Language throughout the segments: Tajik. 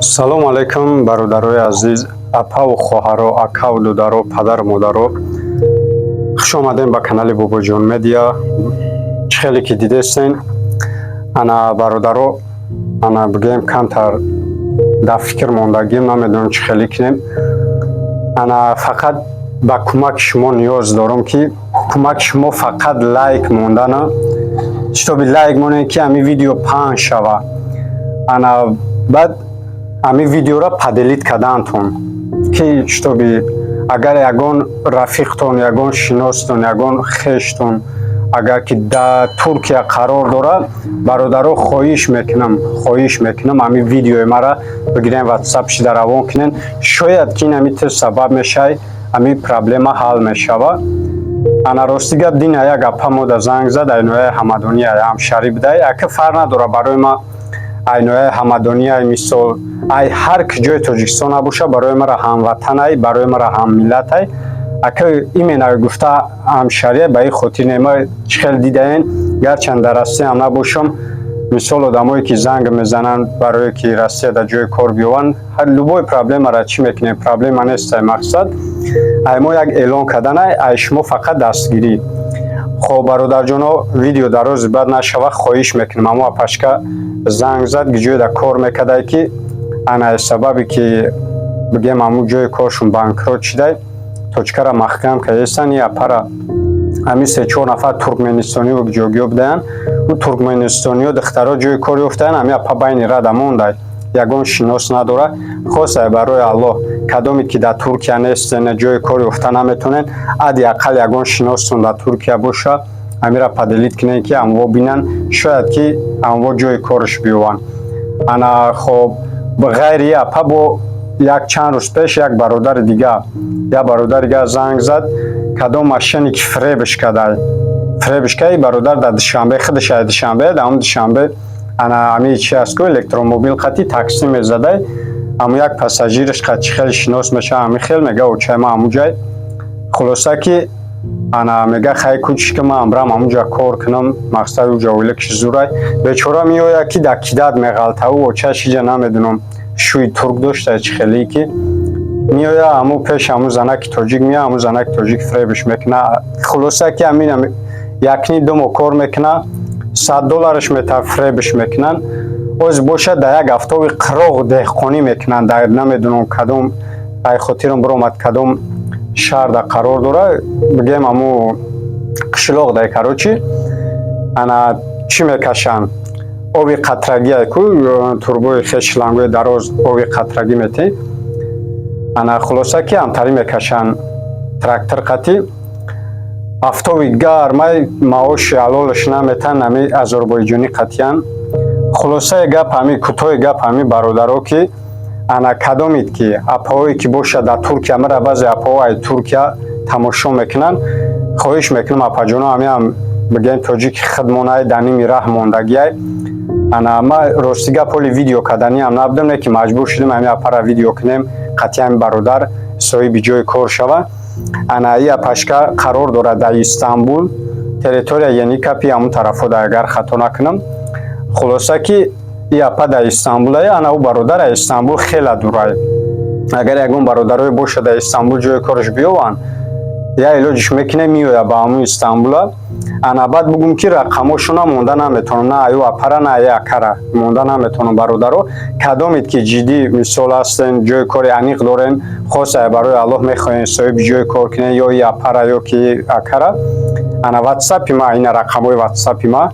Салому алайкум, бародарои азиз, апаву хоҳаро, акаву дударо, падару модаро. Хуш омадем ба канали Бобоҷон Медиа. Чӣ хеле ки дидестен, ана, бародаро, ана, бигӯем, камтар дар фикр мондагим, намедонам, чӣ хеле кунем. Ана, фақат ба кӯмаки шумо ниёз дорам, ки кӯмаки шумо фақат лайк мондана, чтобы лайк монем, ки ҳамин видео паҳн шава. Ана, баъд ҳамин видеоро поделить кардаантон, ки чтобы агар ягон рафиқтон, ягон шиностон, ягон хештон агар ки дар Туркия қарор дорад, бародаро, хоҳиш мекунам, хоҳиш мекунам, ҳамин видеои мара бигирен, ватсап шида равон кунен. Шояд ки ин ҳамин тир сабаб мешавад, ҳамин проблема ҳал мешавад. Ана, рости гап, дина як апа мода занг зад, айнояи Ҳамадония, ҳамшаҳрӣ будай. Ака, фарқ надорад барои ма, айнояи Ҳамадония, мисол, ай ҳар ҷои Тоҷикистон набоша, барои мара ҳамватанай, барои мара ҳаммиллатай. Ака, именно гуфта ҳамшаҳрия, ба ин хотир не, ма чӣ хел дидаен, гарчанд дар Россия ҳам набошам, мисол, одамое ки занг мезананд, барое ки Россия дар ҷои кор биёванд, любой проблемара чӣ мекунем, проблема нестай. Мақсад ай мо як эълон карданай, ай шумо фақат дастгирӣ. Хоб, бародарҷоно, видео дарози бад нашава, хоҳиш мекунам. Амо апашка занг зад, ки ҷоеда кор мекардай, ки ана, сабабе ки бигем, ҳамун ҷои коршон банкрот шидай, точкара маҳкам кардастан. И апара ҳамин се-чор нафар туркменистонию ҷогиё будаянд. Ӯ туркменистониё духтаро ҷои кор ёфтаянд, ҳамин апа байни рада мондай, ягон шинос надорад. Хосае, барои Аллоҳ, кадоме ки дар Туркия нестен, ҷои кор ёфта наметонен, ади ақал ягон шиностон дар Туркия боша, ҳамира поделить кунед, ки ҳамво бинанд, шояд ки ҳамво ҷои корш биёванд. Ана, хоб, ғайри апа бо як чанд рӯз пеш як бародари дига занг зад, кадом мошенник фиребш кардай, фиребш кард. Бародар дар Душанбе, худаш ай Душанбе, дар ҳамн Душанбе, ана, ҳамин чи аст ку, электромобил қати такси мезадай. Ҳамун як пассажираш қати хеле шинос мешава, ҳамин хел мега: «Очай ма ҳамун ҷай». Хулоса ки, ана, мега: «Хай, кучиш ки ман брам ҳамунҷа кор кунам». Мақсад, уҷа оила зурай. Бечора меояд, ки дар кидат меғалта. Ӯ очаш иҷа, намедунам, шӯи турк дошта, чӣ хеле ки меоя, ҳамун пеш ҳамун занаки тоҷик меоя, ҳамун занаки тоҷик фиребш мекуна. Хулоса ки ҳамин якни 2 моҳ кор мекуна, 100 доллараш мета, фиребш мекунанд. Оз бошад, дар як ҳафтаои қироқ деҳқонӣ мекунанд, дар намедунам кадом, ай хотирам биромад, кадом шаҳр дар қарор дора, бигем, ҳаму қишлоқ дай. Короче, ана, чӣ мекашанд, оби қатрагӣ ку, турбои хеш, шлангои дароз, оби қатрагӣ метӣ. Ана, хулоса ки ҳамтарӣ мекашанд, трактор қатӣ, ҳафтови гармай, маоши ҳалолаш наметан, ҳами азорбойҷонӣ қатиян. Хулосаи гап ҳами, кӯтоҳи гап ҳами, бародаро, ки ана, кадомид ки апаҳое ки бошад дар Туркия, мара баъзе апаҳо ай Туркия тамошо мекунанд, хоҳиш мекунам, апаҷоно, ҳамиам, бигем, тоҷики худмонай, дар ними раҳ мондагиай. Ана, ма рости гап, ҳоли видео карданиам набудам, не ки маҷбур шудем ҳами апара видео кунем, қатъи ҳами бародар соҳиби ҷои кор шава. Ана, и апашка қарор дорад дар Истанбул, территория Еникапи, ҳамун тарафҳо, агар хато накунам. Хулоса ки и апа дар Истанбулае, ана, ӯ бародар дар Истанбул хела дурай. Агар ягон бародарое бошад, дар Истанбул ҷои кораш биёванд, я илоҷиш мекунем, меоя ба ҳамун Истанбула. Ана, баъд бугум, ки рақамошона монда наметавонам, на аю апара, на аю акара монда наметавонам. Бародаро, кадомед ки ҷиддӣ, мисол, ҳастен, ҷои кори аниқ дорен, хоса, барои Аллоҳ мехоҳем соҳиби ҷои кор кунен, ё и апара, ё ки акара, ана, ватсапи ма ина, рақамҳои ватсапи ма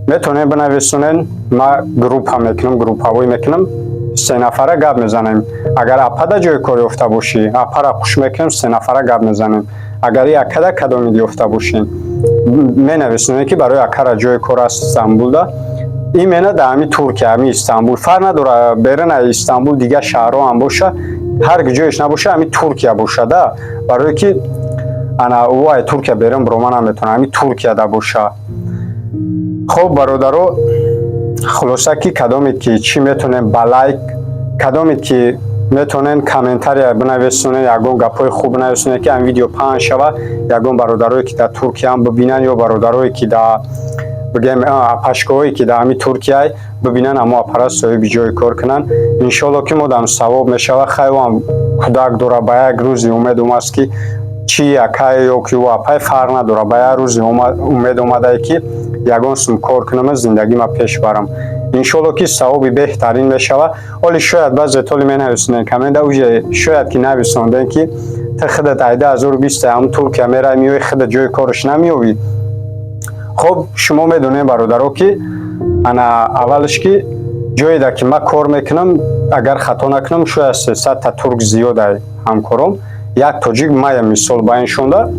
метавонем бинависонен. Ма группа мекунам, группавой мекунам, се нафара гап мезанем. Агар апада ҷои кор ёфта бошӣ, апара хуш мекунем, се нафара гап мезанем. Агар и акада кадомид ёфта бошӣ, менависонем, ки барои акара ҷои кор аст Истанбулда, именно дар ҳами Туркия, ҳами Истанбул, фарқ надора, берун аз Истанбул дигар шаҳрҳо ҳам боша, ҳар ҷоеш набоша, ҳами Туркия бошада, барое ки, ана, ӯ ай Туркия берун бирома наметавона, ҳами Туркияда боша. Хоб, бародаро, хулоса ки кадомед ки чӣ метонем ба лайк, кадомед ки метавонен комментария бинависонед, ягон гапҳои хуб бинависонед, ки ҳамин видео паҳн шава, ягон бародарое ки дар Туркияам бибинанд ё бародарое ки дар Бигем, апашкоҳое, ки дар ҳами Туркияй, бибинанд, амо апара соҳиби ҷои кор кунанд. Иншолло, ки модам савоб мешава. Хайвам кӯдак дора, ба як рӯзи умед омаст, ки чи якай ё ки ӯ апай, фарқ надора, ба як рӯзи умед омадае, ки ягон сум кор кунам, зиндагима пеш барам. Иншолло, ки савоби беҳтарин мешава. Оли шояд баъзе толи менависонем коммента, уже шояд ки нависондем, ки ту худат айда 1020 ҳам Туркия мерай, меои, худат ҷои кораш намеёбӣ. Хоб, шумо медонем, бародаро, ки ана аввалш ки ҷоеда ки ман кор мекунам, агар хато накунам, шояд 300 та турк зиёдай ҳамкором, як тоҷик мая. Мисол, ба ин шонда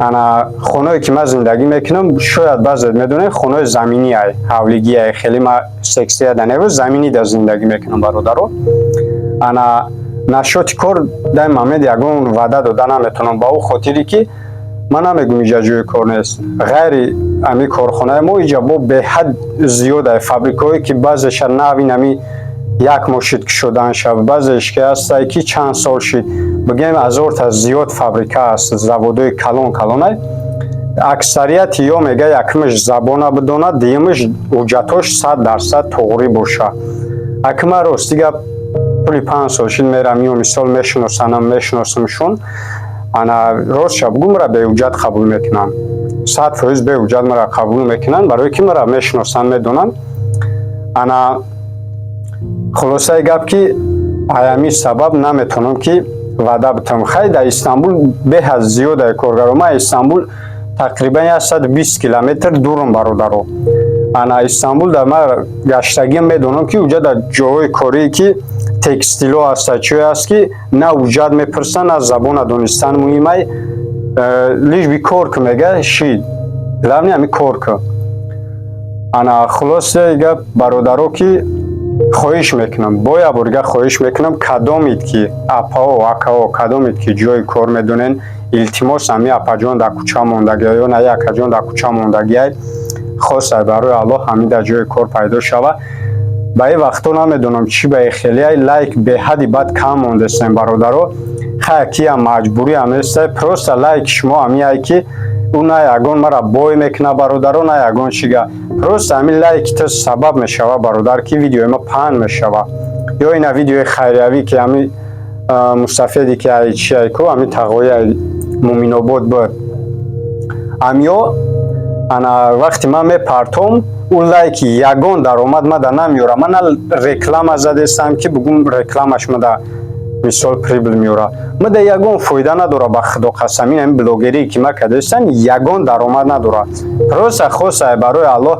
ана хоное ки ман зиндагӣ мекунам, шояд баъзе медонем, хонаи заминӣ ай, ҳавлигӣ ай, хеле ма сексияда неву, заминида зиндагӣ мекунам, бародаро. Ана насчёти кор дар ин момент ягон ваъда дода наметавонам, ба ӯ хотире ки ман намегум иҷа ҷои кор нест. Ғайри ами корхонаи мо иҷа бо беҳад зиёд ай фабрикаҳое, ки баъзеша навин ами як моҳ шид, ки шудан шав, баъзеш ки ҳастай, ки чанд сол шид. Бигем, 1000 та зиёд фабрика аст, заводҳои калон калонай. Аксарияти ё мега, якумаш забона бидонад, дуюмаш ҳуҷҷатош 100% туғрӣ боша. Аки ман, рости гап, тӯли 5 сол шид мерам ё мисол мешиносанам, мешиносамшон. Ана ростша бугӯ, мара беҳуҷҷат қабул мекунанд, 100% беҳуҷҷат мара қабул мекунанд, барое ки мара мешиносанд, медонанд. Ана хулосаи гап, ки аями сабаб наметавонам, ки ваъда битам. Хай, дар Истанбул беҳад зиёдае коргаро. Ман Истанбул тақрибан 120 километр дурам, бародаро. Ана Истанбул дар ман гаштагиам, медонам, ки уҷа дар ҷойҳои корие, ки текстило ҳаста, чое ҳаст, ки на ҳуҷҷат мепурсанд, на забона донистан муҳимай, лишь бы кор ку, мега шид, главное ҳами кор ку. Ана хулосаи гап, бародаро, ки хоҳиш мекунам, бо як борга хоҳиш мекунам, кадомид ки апао, акао, кадомид ки ҷои кор медонен, илтимос, ами апаҷон дар кӯча мондагиай ё на якаҷон дар кӯча мондагиай, хосай барои Аллоҳ ҳамин дар ҷои кор пайдо шава. Ба ин вақто намедонам чӣ ба хелиай, лайк беҳади бад кам мондестем, бародаро. Хая, киям маҷбуриам нестай, просто лайки шумо ҳамиай, ки ӯ на ягон мара бой мекуна, бародаро, на ягон чига. Просто ҳамин лайки ту сабаб мешава, бародар, ки видеои ма паҳн мешава. Ё ина видеои хайриявӣ, ки ҳами мустафеде, ки ай чи ай ку, ҳами тағои ай Муминобод буд, амиё ана вақте ман мепартом, ӯ лайки ягон даромад мада намеёра. Ман на реклама задестам, ки бугум рекламаш мада мисол прибыль меёра. Мада ягон фоида надора, ба Худо қасам. Ин ҳами блогерие, ки ма кардастам, ягон даромад надора. Просто хосай барои Аллоҳ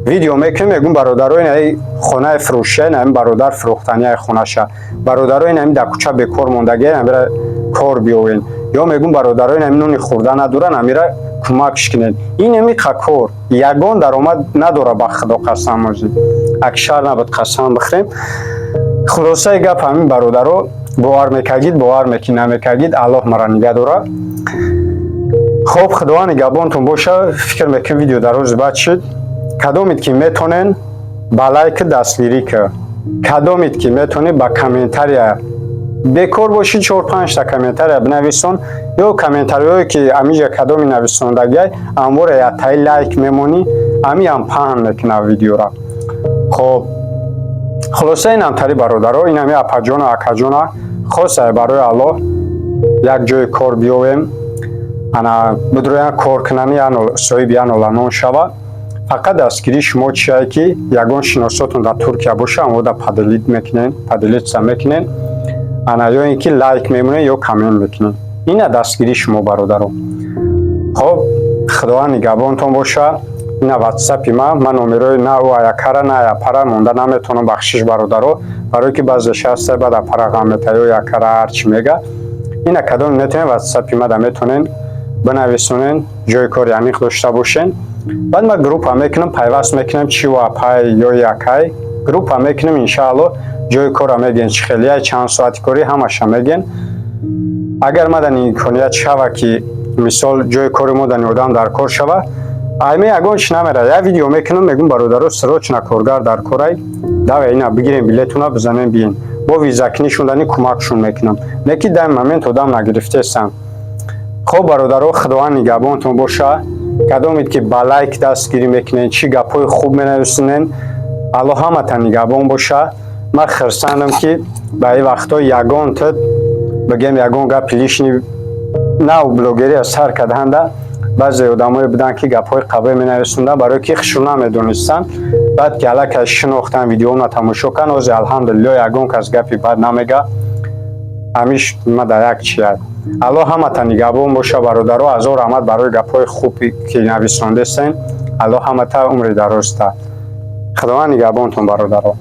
видео мекунем, мегум: бародарои, ин хонаи фурӯшия, ин бародар фурӯхтанияи хонаша, бародарои, ин дар кӯча бекор мондагия, амира кор биёвен. Ё мегум: бародарои, ин нони хӯрда надоран, амира кӯмакш кунед. Ин ҳамиқа кор ягон даромад надора, ба Худо қасам. Озӣ акшар набуд қасам бихӯрем. Хулосаи гап ҳамин, бародаро. Бовар мекардид, бовар мекӣ, намекардид, Аллоҳ мара нигаҳ дора. Хоб, Худованд нигаҳбонтон боша. Фикр мекунем, видео дар рӯзи баъд шид. Кадомед ки метонен, ба лайк дастгирӣ ки, кадомед ки метонед, ба комментария, бекор бошӣ, чор панҷта комментария бинависон ё комментариҳое, ки амиҷа кадоми нависондагиай, амвора яктаи лайк мемонӣ, амиам паҳн мекунад видеора. Хоб, хулоса, инам тари, бародаро, инами апаҷону акаҷона хосае барои Аллоҳ як ҷои кор биёвем, ана бидроян кор кунани, соҳиби янола нон шава. Фақат дастгирии шумо чие, ки ягон шиносотон дар Туркия боша, амода поделить мекунен, поделиться мекунен, ана ё ин ки лайк мемонен ё коммент мекунен. Ина дастгирии шумо, бародаро. Хоб, Худованд нигаҳбонтон боша. Ина ватсапи ман. Ман номерои на ӯ аякара, на аяпара монда наметавонам, бахшиш, бародаро, барое ки баъзеша ҳаста, баъд апара ғам мета ё якара, ҳарчи мега. Ина кадом метавонен, ватсапи мада метавонен бинависонен, ҷои кори амиқ дошта бошен. Баъд ман группа мекунам, пайваст мекунам, чи ӯ апай ё якай, группа мекунем. Иншаалло, ҷои корра мегӯен, чӣ хелия, чанд соати корӣ, ҳамаша мегӯен. Агар мадани имконият шава, ки мисол ҷои кори модани одам дар кор шава, айме ягон чи намера, як видео мекунам, мегӯм: бародаро, срочно коргар дар корай, давай ина бигирем, билетуна бизанем, биен. Бо визакунӣ шудани кӯмакшон мекунам, не ки дар момент одам нагирифтесам. Хоб, бародаро, Худованд нигаҳбонтон боша. Кадомед, ки ба лайк дастгирӣ мекунен, чӣ гапҳои хуб менависонен, Алло ҳамата нигаҳбон боша. Ман хирсандам, ки ба ин вақтҳо ягон тид бигем, ягон гапи лишний нав блогерия сар карданда, баъзе одамое буданд, ки гапҳои қабе менависонданд, барои ки худшон намедонистанд. Баъд ки аллакай шинохтан, видеоно тамошо карданд, ҳозир, алҳамдулилло, ягон кас гапи бад намега. Ҳамиш ма дар як чият. Алло ҳамата нигаҳбон боша, бародаро. Ҳазор раҳмат барои гапҳои хубе, ки нависондестен. Алло ҳамата умри дарозта. Худованд нигаҳбонтон, бародаро.